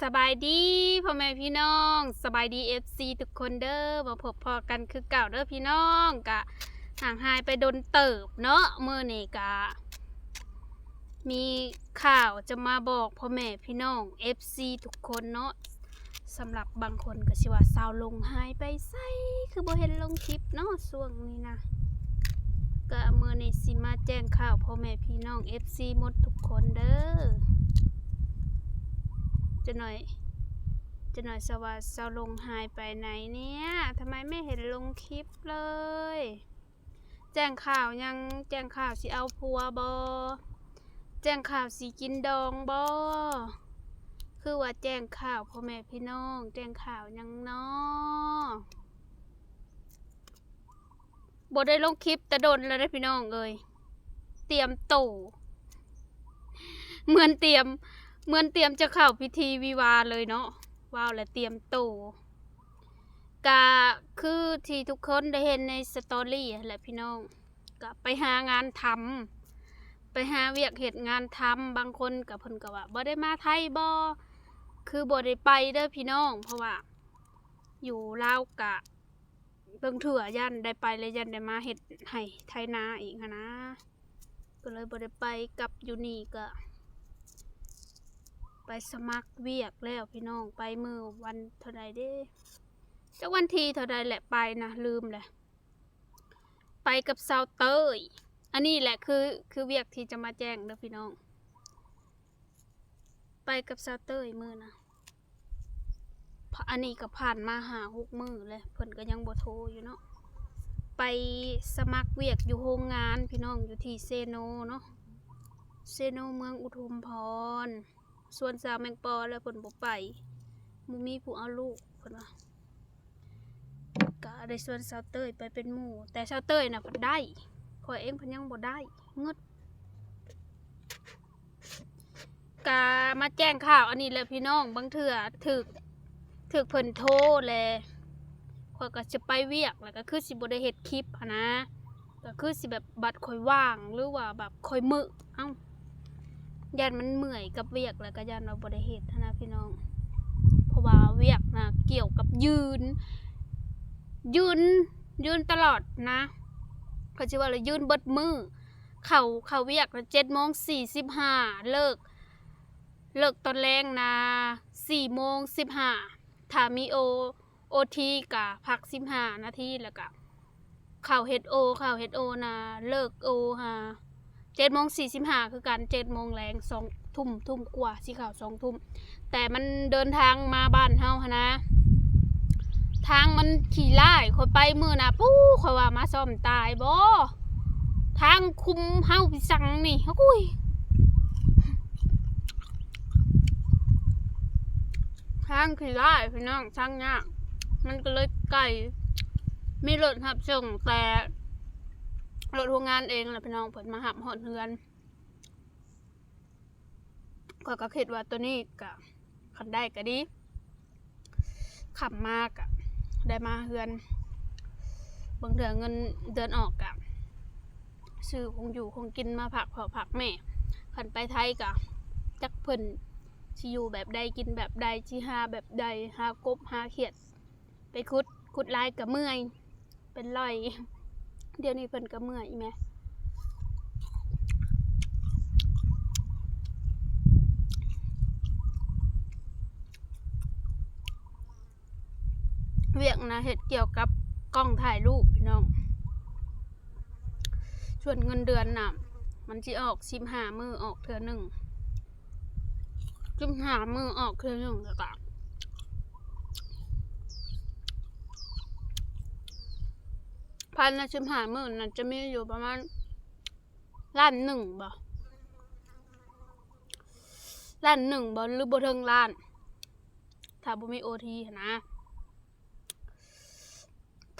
ສະບາຍດີພໍ່ແມ່ພີ່ນ້ອງ ສະບາຍດີເອັຟຊີທຸກຄົນເດີ ມາພົບພໍ້ກັນຄືເກົ່າເດີພີ່ນ້ອງ. ກະຫ່າງຫາຍໄປດົນເຕີບເນາະ ມື້ນີ້ກະມີຂ່າວຈະມາບອກພໍ່ແມ່ພີ່ນ້ອງເອັຟຊີທຸກຄົນເນາະ. ສຳລັບບາງຄົນກໍຊິວ່າ ສາວຫຼົງຫາຍໄປໃສ ຄືບໍ່ເຫັນລົງຄລິບເນາະຊ່ວງນີ້ນະ. ກະມື້ນີ້ຊິມາແຈ້ງຂ່າວພໍ່ແມ່ພີ່ນ້ອງເອັຟຊີໝົດທຸກຄົນເດີ. ຈັກໜ້ອຍ ຈັກໜ້ອຍສະວ່າ ສາວຫຼົງຫາຍໄປໃນເນຍ ທຳໄມໄມ່ເຫັນລົງຄລິບເລີຍ? ແຈ້ງຂ່າວຫຍັງ? ແຈ້ງຂ່າວຊິເອົາຜົວບໍ່? ແຈ້ງຂ່າວຊິກິນດອງບໍ່? ຄືວ່າແຈ້ງຂ່າວພໍ່ແມ່ພີ່ນ້ອງ ແຈ້ງຂ່າວຫຍັງນໍ? ບໍ່ໄດ້ລົງຄລິບແຕ່ດົນແລ້ວເດ້ພີ່ນ້ອງເອີຍ. ຕຽມໂຕ ເໝືອນຕຽມ ເໝືອນຕຽມຈະເຂົ້າພິທີວິວາເລີຍເນາະ ເວົ້າແລ້ວຕຽມໂຕ. ກະຄືທີ່ທຸກຄົນໄດ້ເຫັນໃນສະຕໍຣີຫັ້ນແຫຼະພີ່ນ້ອງ ກະໄປຫາງານທຳ ໄປຫາວຽກເຮັດງານທຳ. ບາງຄົນກະ ເພິ່ນກະວ່າ ບໍ່ໄດ້ມາໄທບໍ່? ຄືບໍ່ໄດ້ໄປເດີພີ່ນ້ອງ ເພາະວ່າຢູ່ລາວກະ ເບິ່ງເທື່ອຢ້ານໄດ້ໄປແລ້ວຢ້ານໄດ້ມາເຮັດໄຮ່ໄຖນາອີກຫັ້ນນະ ກໍເລີຍບໍ່ໄດ້ໄປ. ກັບຢູ່ນີ້ກໍໄປສະໝັກວຽກແລ້ວພີ່ນ້ອງ ໄປມື້ວັນເທົ່າໃດເດ້ ຈັກວັນທີເທົ່າໃດແຫຼະ ໄປນະລືມແຫຼະ ໄປກັບສາວເຕີຍ. ອັນນີ້ແຫຼະຄື ຄືວຽກທີ່ຈະມາແຈ້ງເດີພີ່ນ້ອງ. ໄປກັບສາວເຕີຍມື້ນະ ພະ ອັນນີ້ກໍຜ່ານມາຫ້າຫົກມື້ແລ້ວ ເພິ່ນກໍຍັງບໍ່ໂທຢູ່ເນາະ. ໄປສະໝັກວຽກຢູ່ໂຮງງານພີ່ນ້ອງ ຢູ່ທີ່ເຊໂນເນາະ ເຊໂນເມືອງອຸທຸມພອນ. ຊວນສາວແມງປໍແລ້ວເພິ່ນບໍ່ໄປ ບໍ່ມີຜູ້ເອົາລູກ ເພິ່ນວ່າ. ກະໄດ້ຊວນສາວເຕີຍໄປເປັນໝູ່ ແຕ່ສາວເຕີຍນະພັດໄດ້ ຂ້ອຍເອງພັດຍັງບໍ່ໄດ້ ງຶດ. ກະມາແຈ້ງຂ່າວອັນນີ້ແຫຼະພີ່ນ້ອງ ບາງເທື່ອຖືກ ຖືກເພິ່ນໂທແຫຼະ ຂ້ອຍກໍຈະໄປວຽກ ແລ້ວກໍຄືຊິບໍ່ໄດ້ເຮັດຄລິບຫັ້ນນະ. ກໍຄືຊິແບບບັດຂ້ອຍວ່າງ ຫຼືວ່າແບບຂ້ອຍເມີ້ ເອົ້າ ຢ້ານມັນເມື່ອຍກັບວຽກ ແລ້ວກໍຢ້ານວ່າບໍ່ໄດ້ເຮັດຫັ້ນນະພີ່ນ້ອງ. ເພາະວ່າວຽກນະກ່ຽວກັບຢືນ ຢືນ ຢືນຕະຫຼອດນະ ເຂົາຊິວ່າລະຢືນເບິດມື້. ເຂົ້າ ເຂົ້າວຽກນະເຈັດໂມງສີ່ສິບຫ້າ ເລີກ ເລີກຕອນແລງນະສີ່ໂມງສິບຫ້າ ຖ້າມີໂອ ໂອທີກະພັກສິບຫ້ານາທີ ແລ້ວກະເຂົ້າເຮັດໂອ ເຂົ້າເຮັດໂອນະ ເລີກໂອຫາເຈັດໂມງສີ່ສິບຫ້າຄືກັນ ເຈັດໂມງແລງ ສອງທຸ່ມ ທຸ່ມກວ່າ ຊິເຂົ້າສອງທຸ່ມ. ແຕ່ມັນເດີນທາງມາບ້ານເຮົາຫັ້ນນະ ທາງມັນຂີ້ລ້າຍ ຂ້ອຍໄປມື້ນະ ປູ້ ຂ້ອຍວ່າມາຊ້ອມຕາຍບໍ່ ທາງຄຸມເຮົາພິສັງນີ້ ໂອ້ຍ. ທາງຂີ້ລ້າຍພີ່ນ້ອງ ທາງຍາກ ມັນກໍເລີຍໄກ ມີລົດຮັບສົ່ງແຕ່ລົດໂຮງງານເອງແຫຼະພີ່ນ້ອງ ເພິ່ນມາຮັບຮອດເຮືອນ. ຂ້ອຍກໍຄິດວ່າໂຕນີ້ກະ ຄັນໄດ້ກະດີ ຄ່ຳມາກະໄດ້ມາເຮືອນ ບາງເທື່ອເງິນເດືອນອອກກະຊື້ຂອງຢູ່ຂອງກິນມາຝາກພໍ່ຝາກແມ່. ຄັນໄປໄທກະຈັກເພິ່ນຊິຢູ່ແບບໃດ ກິນແບບໃດ ຊິຫາແບບໃດ ຫາກົບຫາຂຽດ ໄປຂຸດ ຂຸດຫຼາຍກະເມື່ອຍ ເປັນຮ້ອຍ. ດຽວນີ້ເພິ່ນກໍເມື່ອຍແມະ ວຽກນະເຮັດກ່ຽວກັບກ້ອງຖ່າຍຮູບພີ່ນ້ອງ. ສ່ວນເງິນເດືອນນະ ມັນຊິອອກສິບຫ້າມື້ອອກເທື່ອໜຶ່ງ ສິບຫ້າມື້ອອກເທື່ອໜຶ່ງ ແລ້ວກະ ພາຍໃນສິບຫ້າມື້ນັ້ນຈະມີຢູ່ປະມານລ້ານໜຶ່ງບໍ ລ້ານໜຶ່ງບໍ ຫຼືບໍ່ເຖິງລ້ານ ຖ້າບໍ່ມີໂອທີຫັ້ນນະ.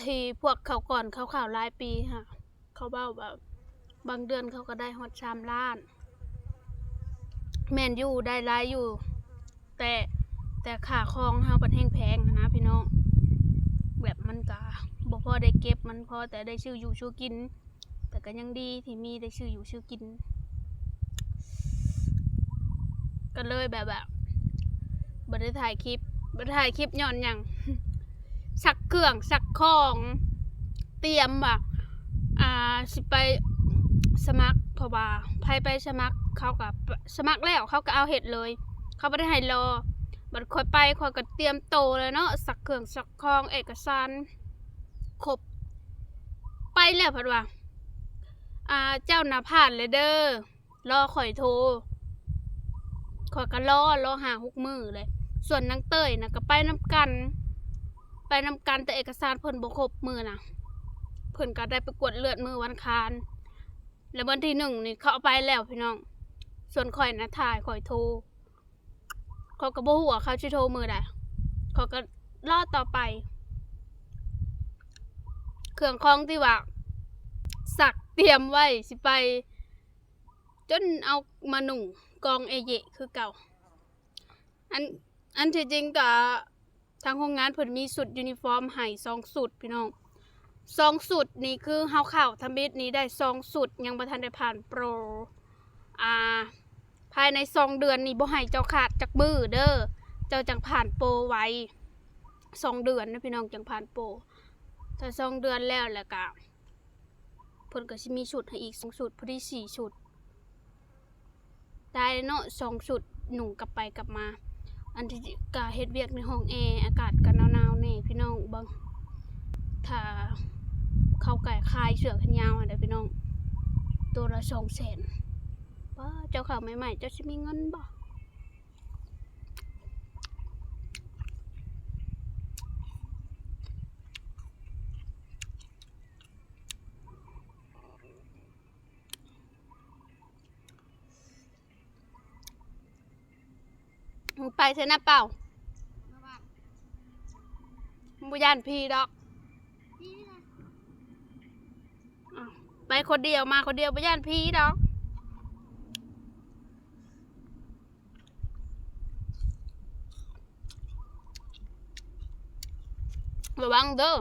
ທີ່ພວກເຂົາກ່ອນເຂົາເຂົ້າຫຼາຍປີຫັ້ນ ເຂົາເວົ້າວ່າບາງເດືອນເຂົາກໍໄດ້ຮອດສາມລ້ານ. ແມ່ນຢູ່ ໄດ້ຫຼາຍຢູ່ ແຕ່ ແຕ່ຄ່າຄອງເຮົາບັດແຮງແພງຫັ້ນນະພີ່ນ້ອງ ແບບມັນກະບໍ່ພໍໄດ້ເກັບ ມັນພໍແຕ່ໄດ້ຊື້ຢູ່ຊື້ກິນ ແຕ່ກໍຍັງດີທີ່ມີໄດ້ຊື້ຢູ່ຊື້ກິນ ກໍເລີຍແບບວ່າ ບໍ່ໄດ້ຖ່າຍຄລິບ ບໍ່ໄດ້ຖ່າຍຄລິບຍ້ອນຫຍັງ? ຊັກເຄື່ອງຊັກຂອງ ຕຽມວ່າ ອ່າ ຊິໄປສະໝັກ ເພາະວ່າໃຜໄປສະໝັກ ເຂົາກໍສະໝັກແລ້ວ ເຂົາກໍເອົາເຮັດເລີຍ ເຂົາບໍ່ໄດ້ໃຫ້ລໍ. ບັດຂ້ອຍໄປ ຂ້ອຍກໍຕຽມໂຕແລ້ວເນາະ ຊັກເຄື່ອງຊັກຂອງ ເອກະສານຄົບ ໄປແລ້ວ ເພິ່ນວ່າ ອ່າ ເຈົ້ານະຜ່ານແລ້ວເດີ້ ລໍຂ້ອຍໂທ. ຂ້ອຍກໍລໍ ລໍຫ້າຫົກມື້ເລີຍ. ສ່ວນນາງເຕີຍນະກໍໄປນຳກັນ ໄປນຳກັນ ແຕ່ເອກະສານເພິ່ນບໍ່ຄົບມື້ນະ ເພິ່ນກໍໄດ້ໄປກວດເລືອດມື້ວັນອັງຄານ ແລ້ວວັນທີໜຶ່ງນີ້ເຂົາເອົາໄປແລ້ວພີ່ນ້ອງ. ສ່ວນຂ້ອຍນະຖ້າໃຫ້ຂ້ອຍໂທ ຂ້ອຍກໍບໍ່ຮູ້ວ່າເຂົາຊິໂທມື້ໃດ ຂ້ອຍກໍລໍຕໍ່ໄປ. ເຄື່ອງຂອງທີ່ວ່າຊັກຕຽມໄວ້ຊິໄປ ຈົນເອົາມານຸ່ງກອງເອເຢະຄືເກົ່າ. ອັນ ອັນທີ່ຈິງກະ ທາງໂຮງງານເພິ່ນມີຊຸດຢູນິຟອມໃຫ້ສອງຊຸດພີ່ນ້ອງ. ສອງຊຸດນີ້ຄືເຮົາເຂົ້າທຳອິດນີ້ໄດ້ສອງຊຸດ ຍັງບໍ່ທັນໄດ້ຜ່ານໂປຣ. ອ່າ ພາຍໃນສອງເດືອນນີ້ບໍ່ໃຫ້ເຈົ້າຂາດຈັກມື້ເດີ້ ເຈົ້າຈັ່ງຜ່ານໂປໄວ. ສອງເດືອນນະພີ່ນ້ອງ ຈັ່ງຜ່ານໂປ. ຖ້າສອງເດືອນແລ້ວ ແລ້ວກະ ເພິ່ນກໍຊິມີຊຸດໃຫ້ອີກສອງຊຸດ ພໍດີສີ່ຊຸດ ໄດ້ເນາະ ສອງຊຸດນຸ່ງກັບໄປກັບມາ. ອັນທີ່ກະເຮັດວຽກໃນຫ້ອງແອ ອາກາດກະໜາວໆແດ່ພີ່ນ້ອງ. ເບິ່ງ ຖ້າເຂົາກະຂາຍເສື້ອແຂນຍາວຫັ້ນແຫຼະພີ່ນ້ອງ ໂຕລະສອງແສນ. ປ້າ ເຈົ້າເຂົ້າໃໝ່ໆ ເຈົ້າຊິມີເງິນບໍ່? ໄປໃສນະເປົາ? ບໍ່ຢ້ານຜີດອກ. ອ້າວ ໄປຄົນດຽວມາຄົນດຽວ ບໍ່ຢ້ານຜີດອກ. ລະວັງເດີ້.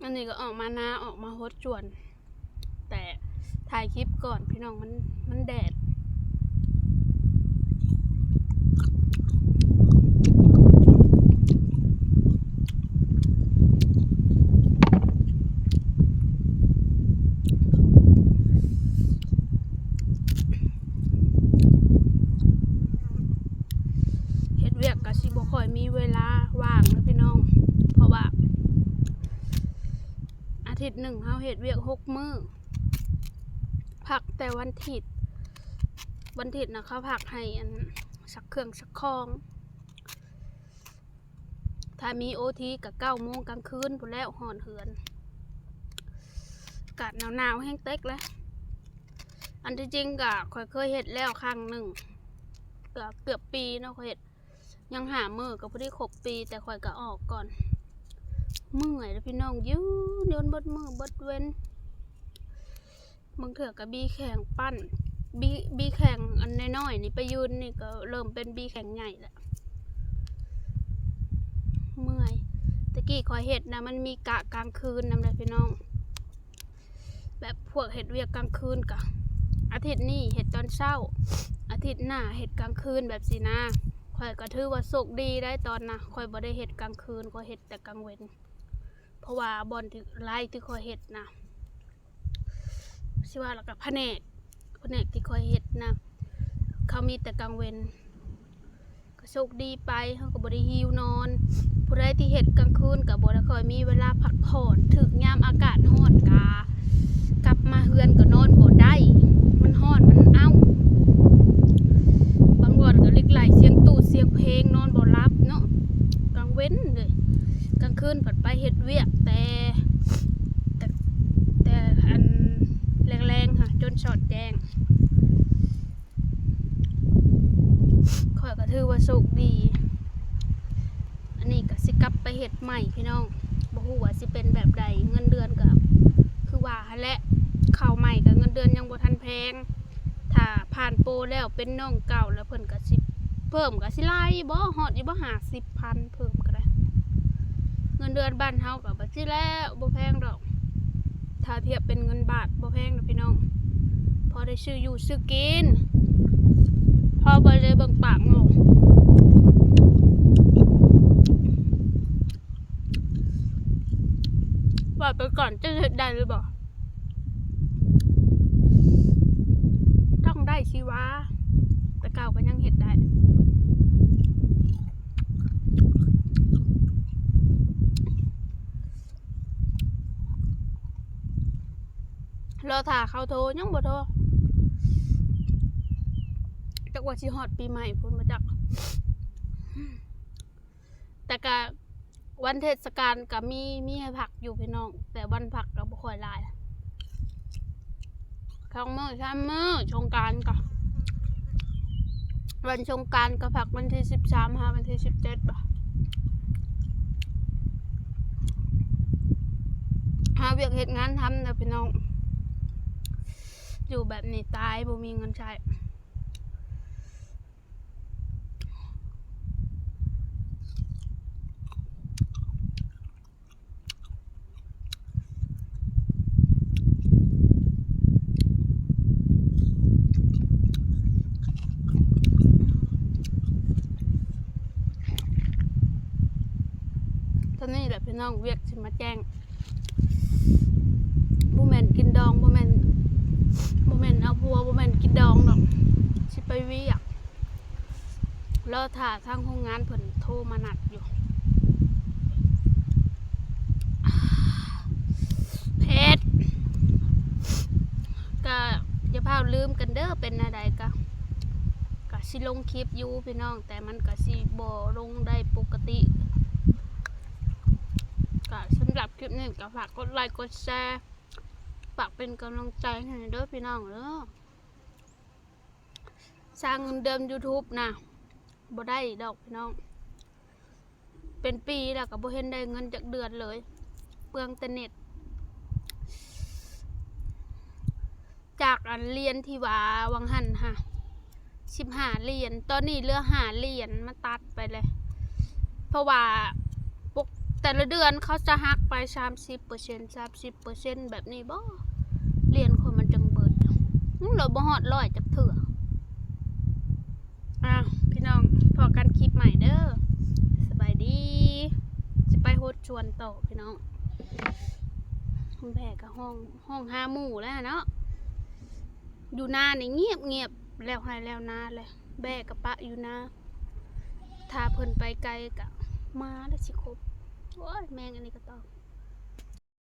ອັນນີ້ກໍອອກມານາ ອອກມາຫົດສວນ ແຕ່ຖ່າຍຄລິບກ່ອນພີ່ນ້ອງ ມັນ ມັນແດດ. ເຮັດວຽກກໍຊິບໍ່ຄ່ອຍມີເວລາວ່າງເນາະພີ່ນ້ອງ ເພາະວ່າອາທິດໜຶ່ງເຮົາເຮັດວຽກຫົກມື້ ພັກແຕ່ວັນທິດ ວັນທິດນະເຂົາພັກໃຫ້ອັນ ຊັກເຄື່ອງຊັກຂອງ. ຖ້າມີໂອທີກໍເກົ້າໂມງກາງຄືນພຸ້ນແລ້ວ ຮອດເຮືອນ. ອາກາດໜາວໆແຮງເຕັກແຫຼະ. ອັນທີ່ຈິງກໍຂ້ອຍເຄີຍເຮັດແລ້ວຄັ້ງໜຶ່ງ ກໍເກືອບປີເນາະ ຂ້ອຍເຮັດ ຍັງຫ້າມື້ກໍພໍດີຄົບປີ ແຕ່ຂ້ອຍກໍອອກກ່ອນ. ເມື່ອຍເດ້ພີ່ນ້ອງ ຢືນຍົນເບິດມື້ເບິດເວັນ. ບາງເທື່ອກໍບີແຂງປັ້ນ ບີ ບີແຂງອັນນ້ອຍໆນີ້ໄປຢືນນີ້ກໍເລີ່ມເປັນບີແຂງໃຫຍ່ແລ້ວ ເມື່ອຍ. ແຕ່ກີ້ຂ້ອຍເຮັດນະ ມັນມີກະກາງຄືນນຳເດ້ພີ່ນ້ອງ ແບບພວກເຮັດວຽກກາງຄືນກະ ອາທິດນີ້ເຮັດຕອນເຊົ້າ ອາທິດໜ້າເຮັດກາງຄືນ ແບບຊີ້ນະ. ຂ້ອຍກໍຖືວ່າໂຊກດີໄດ໋ ຕອນນະ ຂ້ອຍບໍ່ໄດ້ເຮັດກາງຄືນ ຂ້ອຍເຮັດແຕ່ກາງເວັນ ເພາະວ່າບ່ອນທີ່ ລາຍທີ່ຂ້ອຍເຮັດນະ ຊິວ່າແລ້ວກໍພະແນກ ພະແນກທີ່ຂ້ອຍເຮັດນະ ເຂົາມີແຕ່ກາງເວັນ ກໍໂຊກດີໄປ ເຮົາກໍບໍ່ໄດ້ຫິວນອນ. ຜູ້ໃດທີ່ເຮັດກາງຄືນກໍບໍ່ໄດ້ຄ່ອຍມີເວລາພັກຜ່ອນ ຖືກຍາມອາກາດຮ້ອນກະ ກັບມາເຮືອນກໍນອນບໍ່ໄດ້ ມັນຮ້ອນ ມັນອ້າວ. ບາງບ່ອນກໍລິກໄຫຼສຽງຕູດສຽງເພງ ນອນບໍ່ຫຼັບເນາະ ກາງເວັນເດ້. ກາງຄືນພັດໄປເຮັດວຽກແຕ່ ແຕ່ ແຕ່ອັນແລງໆຫາ ຈົນສອດແຈ້ງ. ຂ້ອຍກໍຖືວ່າໂຊກດີ. ອັນນີ້ກໍຊິກັບໄປເຮັດໃໝ່ພີ່ນ້ອງ ບໍ່ຮູ້ວ່າຊິເປັນແບບໃດ. ເງິນເດືອນກໍຄືວ່າຫັ້ນແຫຼະ ເຂົ້າໃໝ່ກໍເງິນເດືອນຍັງບໍ່ທັນແພງ. ຖ້າຜ່ານໂປຣແລ້ວເປັນນ້ອງເກົ່າແລ້ວ ເພິ່ນກໍຊິເພີ່ມ ກໍຊິຫຼາຍຢູ່ບໍ່ ຮອດຢູ່ບໍ່ ຫ້າສິບພັນ ເພີ່ມກໍໄດ້. ເງິນເດືອນບ້ານເຮົາກໍບໍ່ຊິແລ້ວ ບໍ່ແພງດອກ. ຖ້າ ທຽບເປັນເງິນບາດບໍ່ແພງດອກພີ່ນ້ອງ ພໍໄດ້ຊື້ຢູ່ຊື້ກິນ ພໍບໍ່ໄດ້ເບິ່ງປາກໝູ່. ເວົ້າໄປກ່ອນ ຈະເຮັດໄດ້ຫຼືບໍ່? ຕ້ອງໄດ້ຊິວະ ແຕ່ເກົ່າກໍຍັງເຮັດໄດ້. ລໍຖ້າເຂົາໂທ ຍັງບໍ່ໂທ ຈັກວ່າຊິຮອດປີໃໝ່ພຸ້ນບໍ່ຈັກ. ແຕ່ກະວັນເທດສະການກະມີ ມີໃຫ້ພັກຢູ່ພີ່ນ້ອງ ແຕ່ວັນພັກກະບໍ່ຄ່ອຍຫຼາຍ ສອງມື້ສາມມື້ ສົງການກະ ວັນສົງການກະພັກວັນທີສິບສາມຫາວັນທີສິບເຈັດບໍ ຫາວຽກເຮັດງານທຳເດີພີ່ນ້ອງ ຢູ່ແບບນີ້ຕາຍ ບໍ່ມີເງິນໃຊ້. ຕອນນີ້ແຫຼະພີ່ນ້ອງ ວຽກຊິມາແຈ້ງ ບໍ່ແມ່ນກິນດອງ ບໍ່ແມ່ນ ບໍ່ແມ່ນເອົາຜົວ ບໍ່ແມ່ນກິນດອງດອກ ຊິໄປວຽກ. ລໍຖ້າທາງໂຮງງານເພິ່ນໂທມານັດຢູ່. ເຜັດ ກະຢ່າພ້າວລືມກັນເດີ ເປັນແນວໃດກະ ກະຊິລົງຄລິບຢູ່ພີ່ນ້ອງ ແຕ່ມັນກະຊິບໍ່ລົງໄດ້ປົກກະຕິ. ກະສຳລັບຄລິບນີ້ກະຝາກກົດໄລກົດແຊ ຝາກເປັນກຳລັງໃຈໃຫ້ເດີພີ່ນ້ອງເດີ. ສ້າງເງິນເດືອນ YouTube ນະ ບໍ່ໄດ້ດອກພີ່ນ້ອງ ເປັນປີແລ້ວກໍບໍ່ເຫັນໄດ້ເງິນຈັກເດືອນເລີຍ ເປືອງແຕ່ເນັດ ຈາກອັນຫຼຽນທີ່ວ່າຫວ່າງຫັ້ນຫະ ສິບຫ້າຫຼຽນ ຕອນນີ້ເຫຼືອຫ້າຫຼຽນ ມາຕັດໄປເລີຍ ເພາະວ່າປົກ ແຕ່ລະເດືອນເຂົາຈະຫັກໄປສາມສິບເປີເຊັນ ສາມສິບເປີເຊັນ ແບບນີ້ບໍ ຫຼຽນຂ້ອຍມັນຈັ່ງເບິດ ແລ້ວບໍ່ຮອດຮ້ອຍຈັກເທື່ອ. ອ້າວ ພີ່ນ້ອງ ພໍ້ກັນຄລິບໃໝ່ເດີ ສະບາຍດີ ຊິໄປຫົດສວນຕໍ່ພີ່ນ້ອງ ແບກະຮ້ອງ ຮ້ອງຫາໝູ່ແລ້ວເນາະ ຢູ່ນານີ້ງຽບໆ ແລ້ວໄຮ່ແລ້ວນາແລ້ວ ແບກະປະຢູ່ນາ ຖ້າເພິ່ນໄປໄກກະ ໝາແລ້ວຊິຄົບ ໂອ້ຍ ແມງອັນນີ້ກະຕອມ.